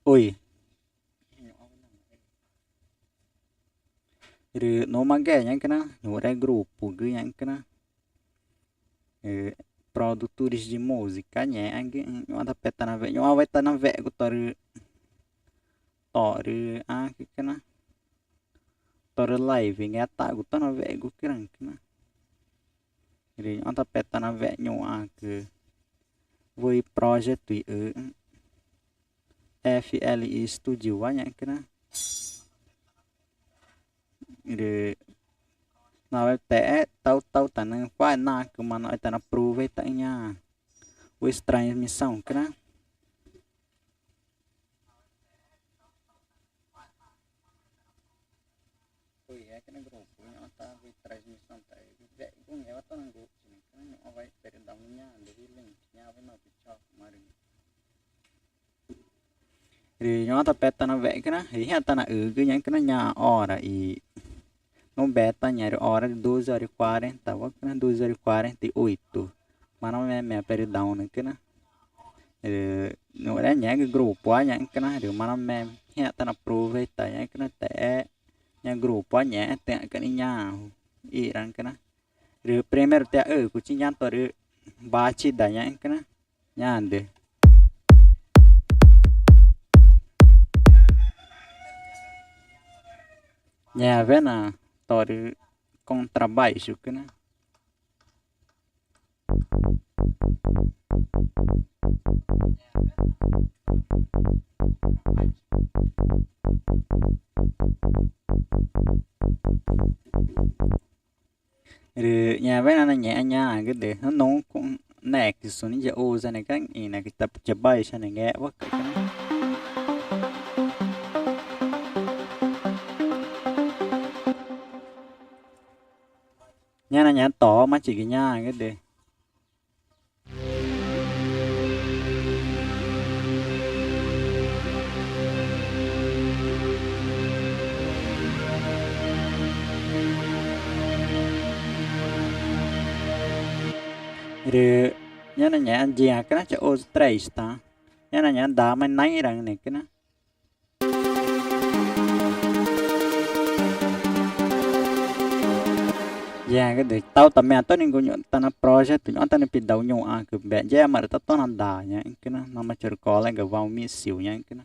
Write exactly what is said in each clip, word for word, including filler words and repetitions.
Oi. Rü numagü ñaxü̃cüna, ñuxre grupugü ñaxü̃cüna, produtores de música ngẽxgü, ñu̱xma tá peta nawe, ñu̱xmawa tá nawegu torü, torü, ãcüna, torü live ngetagü tá nawegu cüraü̃cüna. Rü ñu̱xma tá peta nawe ñuxãcü wüxi projeto i üxü̃ F L I Studio wa ñaxü̃cüna. Rü nawe texé tautautaxü̃ nüxü̃ cua̱x nacüma nua tá naproveitaxü̃ ñaã wüxi transmissãoãcüna. Ñu̱xma tá wüxi transmissão tá wegu ngewa tá nanguxchi nüxü̃cüna, ñu̱xmawa perdão ñaã dewilüxü̃ ñaã wüxi na pichocumaarü. Rü ñu̱xma tá peta nawegüna, rü ĩxü̃ tá naxügü ñaxü̃cüna ñaã hora i nubeta ñaã rü hora rü doze horas e quarenta wacüna, doze horas e quarenta e oito. Marama meã perdão nüxü̃cüna. Rü ñuxre ngẽxgü grupo wa ñaxü̃cüna, rü marama meã ĩxü̃ tá naproveita ñaxü̃cüna texé ñaã grupo wa ngẽxtüxü̃ãcü nixĩ ñaã ixĩraü̃cüna. Rü primeiro tixa ücuchi ñaã torü batida ñaxü̃cüna. Ñaã dü ngẽxawena torü contrabaixucüna. Rü ñaxwena nangẽxma ñaãgü de nuncuxü̃ nexü̃ nixĩ ya usanega ĩnacü ta baixa nangẽxwaca̱x. Ñana ñaã tomatügü ñaãgü de Rü ñana ñaã yixãcüna chaxu tres tá. Ñana ñaã dama naĩraü̃ nüxü̃cüna. Yexagü de tauta meã tórü nüxü̃ ñuxãcü tá na projeto ñuxãcü tá nipedau ñuxãcü bexémarü tá tórü nadaa ñaxü̃cüna, namaã chorü colega Valmir Sil ñaxü̃cüna.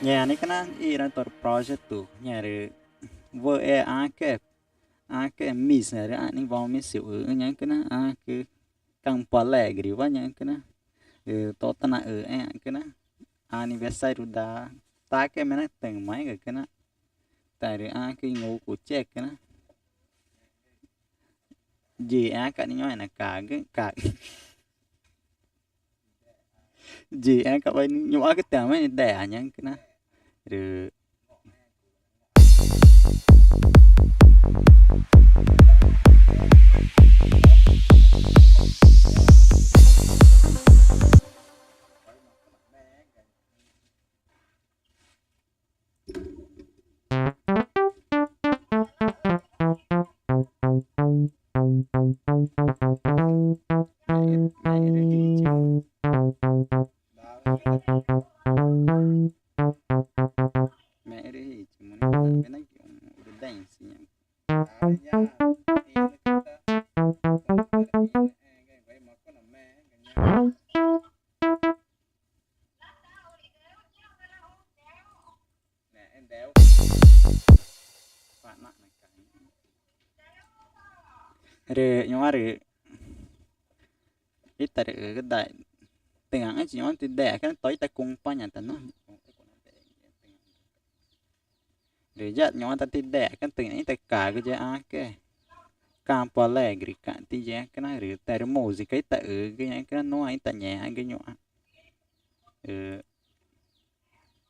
Ñaã nixĩ cana ixĩraü̃ torü projeto ñaã rü wüxi ãcü, ãcü misa rü ãxü̃ nixĩ Valmir Sil üxü̃ ñaxü̃cüna, ãcü Campo Alegre wa ñaxü̃cüna, rü totanaxüxẽẽxü̃ ñaxü̃cüna, aniversário da taque mena tümaẽgücüna, tarü ãcü ingucuchecüna. Yixẽãca̱x nixĩ ñuxãcüna cagü, cagü. Yixẽãca̱x wa ñuxãcü tümaẽxü̃ nidexa ñaxü̃cüna. Rü Rü ñu̱xma rü ítarüxügü daa tüxü̃ ñu̱xma tidexa cana to ítacompaña ta na. Rü ya ñu̱xma ta tidexa cana tüxü̃ ñu̱xma ítacagü ya cana que Campo Alegre caxü̃ tiya cana rü tarü música ítaxügü ya cana nuã ítangeãgü ñu̱xma.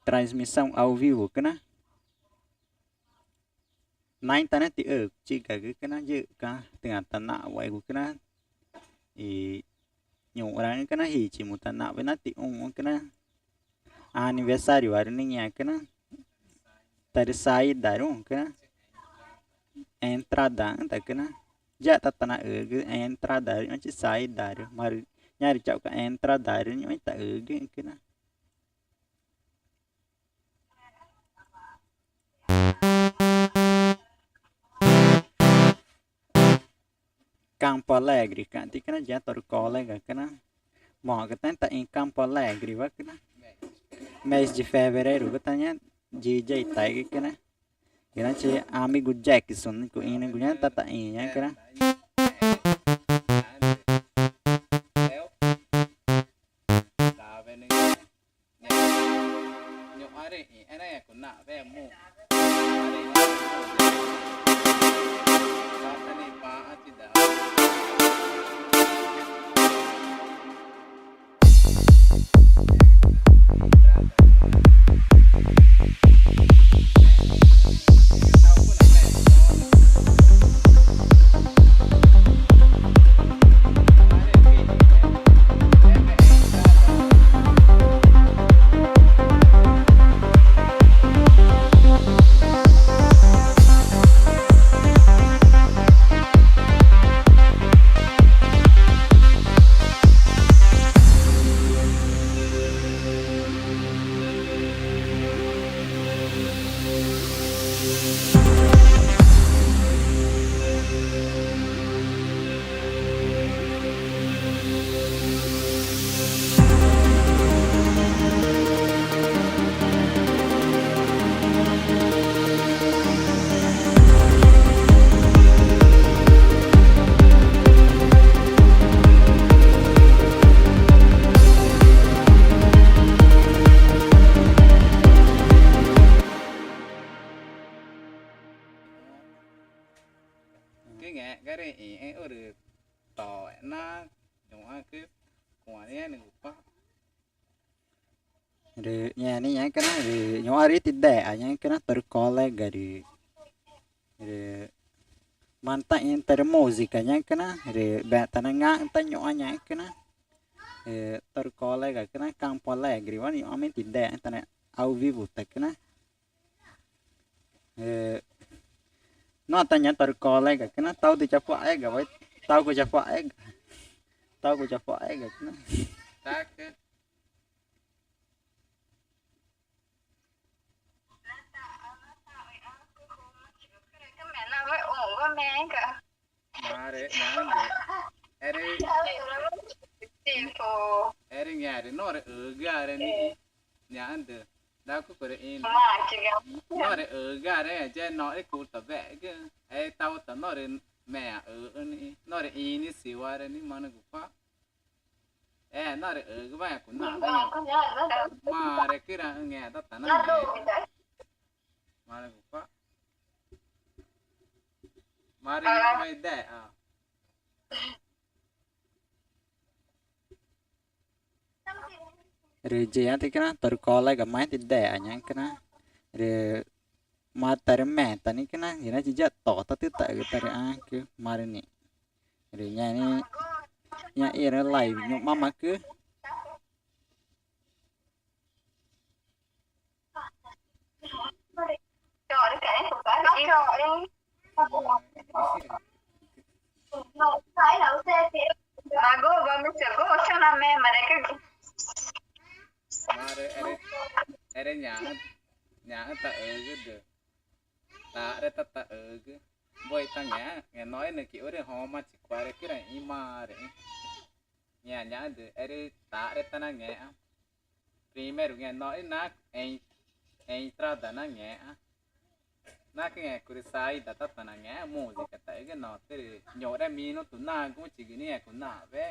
Transmissão ao vivo cana. Naĩ ta na ti̱xücuchigagü cana yixca tüxü̃ tanaxwa̱xegu cana i ñuxraxü̃ cana jichingu tanaxwa̱xe na tixũxü̃ cana aniversáriorü nixĩ cana tarü saidaruxü̃ cana entradaxü̃ ta cana ya tá tanaxügü entradaruxü̃ ñu̱xma chi saidaruxü̃ marü ñaã rü chauxca̱x entradaruxü̃ ñu̱xma ítaxügüxü̃ cana. Campo Alegre caxü̃ ti cana ya torü colega cana moxü̃ ta ixĩxü̃ Campo Alegrewa cana mês de fevereirogü ta ñaã DJ taegü cana. Cana chi amigo Jackson cuxĩnügu ñaã tá taxĩ ñaã cana. Cüngẽxgare ĩxü̃ rü toe na ñuxãcü cua̱xẽẽnügu cua̱x. Rü ñaã nixĩ ñaxü̃cüna rü ñuxãrü ítidexa̱ ñaxü̃cüna torü colega rü rü marü tá ĩxü̃ tarü música ñaxü̃cüna rü bextana ngãxü̃ tá ñuxã ñaxü̃cüna rü torü colegacüna Campo Alegrewa ñuxãme ítidexa̱ ítana ao vivo tacüna. Rü nuã ta ñaã torü colegacüna taudü chacua̱xega wa, taugu chacua̱xega, taugu chacua̱xegacüna. Marü ñaxü̃ erü, erü ngẽma rü norü ügüarü nixĩ ñaxü̃ dü dacucurü ĩnü norü ügüarü ya noxri cutawegüxü̃ e tauta norü meã üxü̃ nixĩ norü ĩnüsiwarü nixĩ marü gucua̱x. E norü ügüwa ñaã cunawa marü cüraxü̃ ngẽma ta tana marü gucua̱x. Marü ñuxãma idexa. Rü yiĩãticüna torü colegamaã ítidexa̱ ñaxü̃cüna rü marü tarü meta nixĩcüna rü na chi ya totatütagü tarüxãcü marü nixĩ. Rü ñaã nixĩ ñaã ixĩarü live ñu̱xmamacü. Marü erü, erü ñaxü̃, ñaxü̃ ta ügü dü taxre ta ta ügü. Wüxi ta ngẽxma, ngẽma noxri nüxü̃ quixũrü xomachicuarü cüraxü̃ marüxü̃. Ngẽma ñaxü̃ dü erü taxre ta nangẽxma. Primeiro ngẽma noxri na en-, entrada nangẽxma. Nacü ngẽma curü saída tá ta nangẽxma música taxügü, notürü ñuxre minuto naguchigü nixĩ cunawe.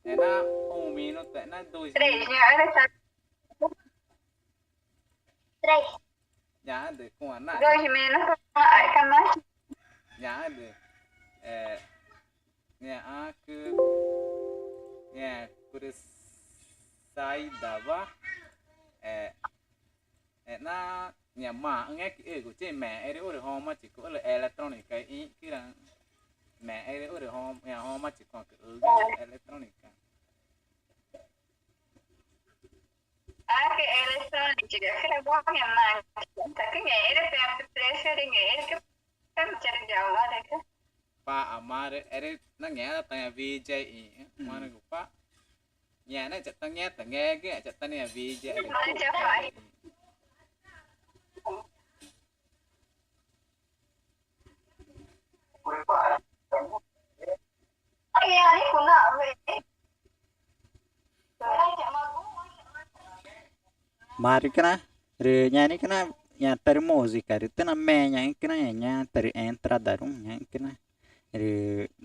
E̱xna un minuto, e̱xna dois minuto. Três, né? Olha só. Três. Ñaxü̃ cua̱x na. Dois minutos. Ai, calma. Ñaxü̃. Eh, ñaxü̃, ñaxü̃ curü saídawa. Eh, E̱xna ña maxü̃ ngechu̱xügu chi mexẽrüxü̃ rü xomachi cuxü̃ rü electrónica ixĩxü̃. Mexẽrüxü̃ rü ña xomachi cuxü̃ rü electrónica. Acü electrónica, cürabuxü̃ ña maxü̃, tacü ngẽxre, peapü preferü ngẽxre, cü pemücharü yawa rü cü paxama rü erü nangẽxma ta ña V J i, marü cupax. Ñaã na chatange, tange, chatange V J. Marü cana rü ñaã nixĩ cana, ñaã tarü música rü tüxna me ñaxü̃ cana, ñaã tarü entradaruü̃ ñaxü̃ cana. Rü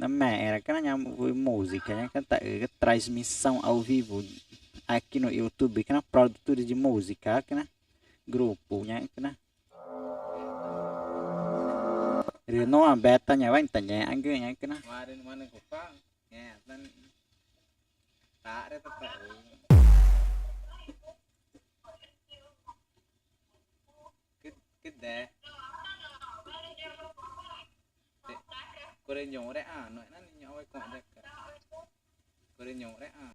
namexẽẽxü̃ cana ñaã música ñaxü̃ cana taxügü transmissão ao vivo aqui no YouTube cana, produtores de música cana, grupo ñaxü̃ cana. Rü nuã beta ñaã wayuta ngẽxmagüxü̃ ñaxü̃ cana. Cü, cü de. Curü ñuxre ãnu, e̱xna nixĩ ñuxre cua̱x de. Curü ñuxre ãnu.